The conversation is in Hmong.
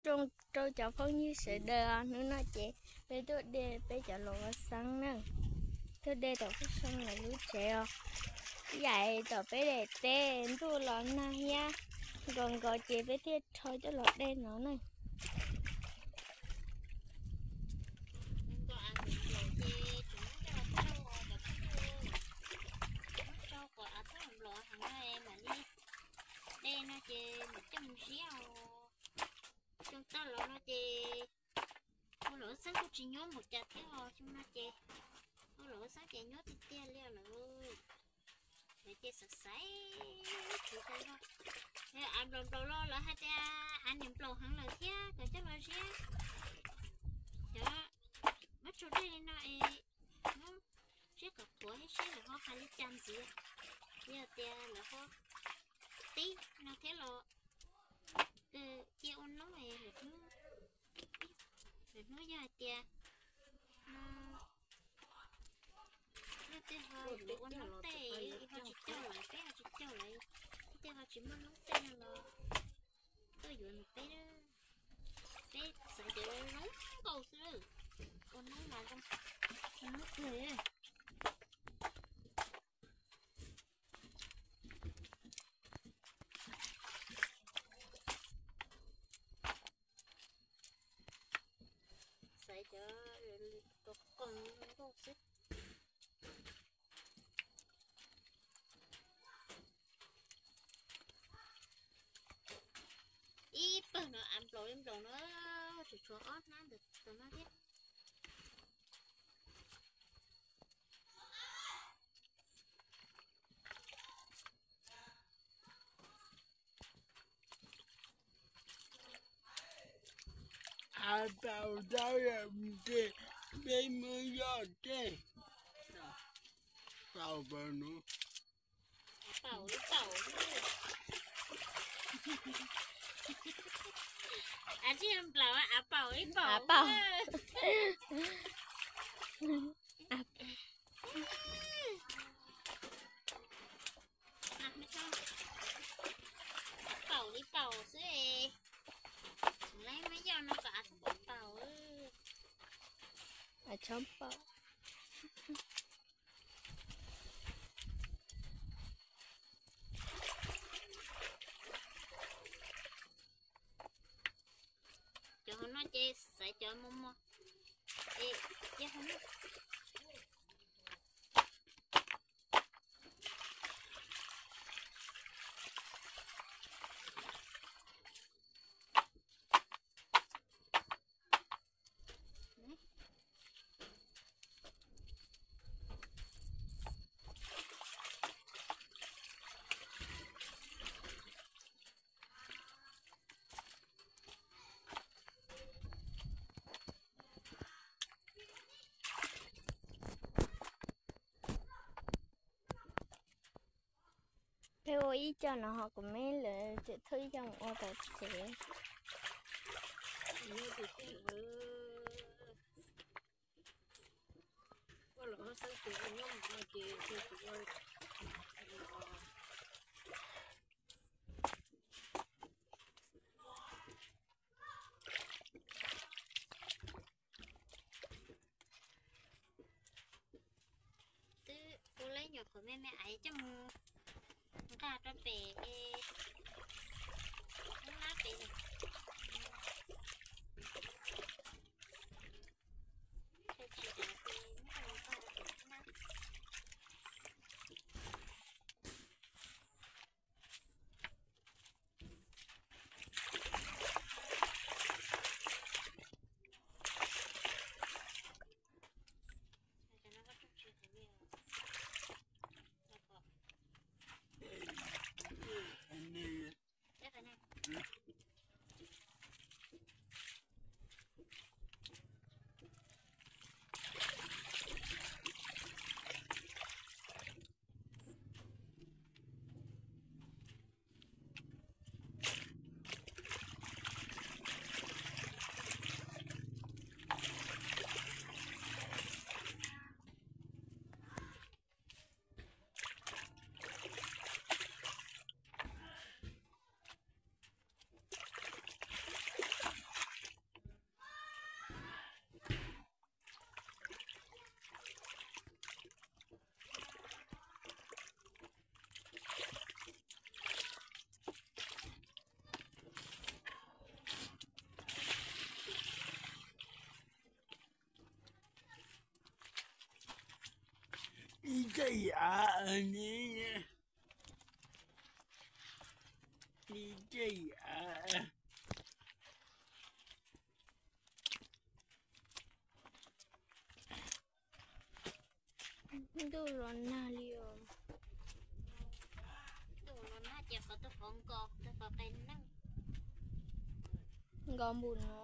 Rau cov phooj ywg sawv daws os, hnub no ces peb tuaj de peb cov laus xeeb na, tuaj de tom Phooj Xyooj lawv lub tsev os. Yaim tom peb daim teb ntuj los nag thiab, nkaus nkaus ces peb thiaj rho coj los de no na. Muab rau kom av txhob nplaum heev no mam li de no ces mam coj mus ziab os. Xyoo tag los no ces ua lawv xeeb kuj tsis nyuaj npaum cas thiab os, xyoo no ces ua lawv xeeb ces nyuaj tiag tiag li lawm. Lawv ces xaiv xaiv tsis tau los, av nplaum nplaum los lawv hais tias av niam nplaum heev lawm thiab kom coj los ziab. Cov muab tsuag dej li no es muab ziab kom qhuav thiab seb lawv ho hais li cas ntxiv. Yog tias lawv ho tib no thiab los cia ua noob es lwm hnub, lwm hnub yog hais tias no leej twg ho yuav ua noob tej ho tsis coj lawm, peb ho tsis coj lawm, leej twg ho tsis muaj noob tej no los tuaj yuav nws peb. Peb xaiv cov zoo nkaus xwb, ua noob mas zoo, noob kawg. Xaiv cov li qos qos nkauj xwb. Ib pawg no av nplaum li nplaum no, tseem tshuav ob hnab ntawm no thiab. Av paum tau yam ntsis, peb muab yoj tej paum paum no. Av paum ib paum, av tsis nplaum av paum ib paum. Av paum. Av paum li paum xwb. Lawv muab yoj no kom av paum paum. Av tshoob paum. Cov hauv no ces xaiv cov mos mos es cia hauv no. Peb ua ib co no ho kuv me lawv tseem thauj ib co mus ua tom tsev. Twb ua lab nyuam qhuav me me aiv coj mus nqa rau pem, lab pem. caij yav ni, li caij yav. Ntuj los nag li os. Ntuj los nag ces qhov twg qhov nkos, qhov qe neej. Nkos npaum no.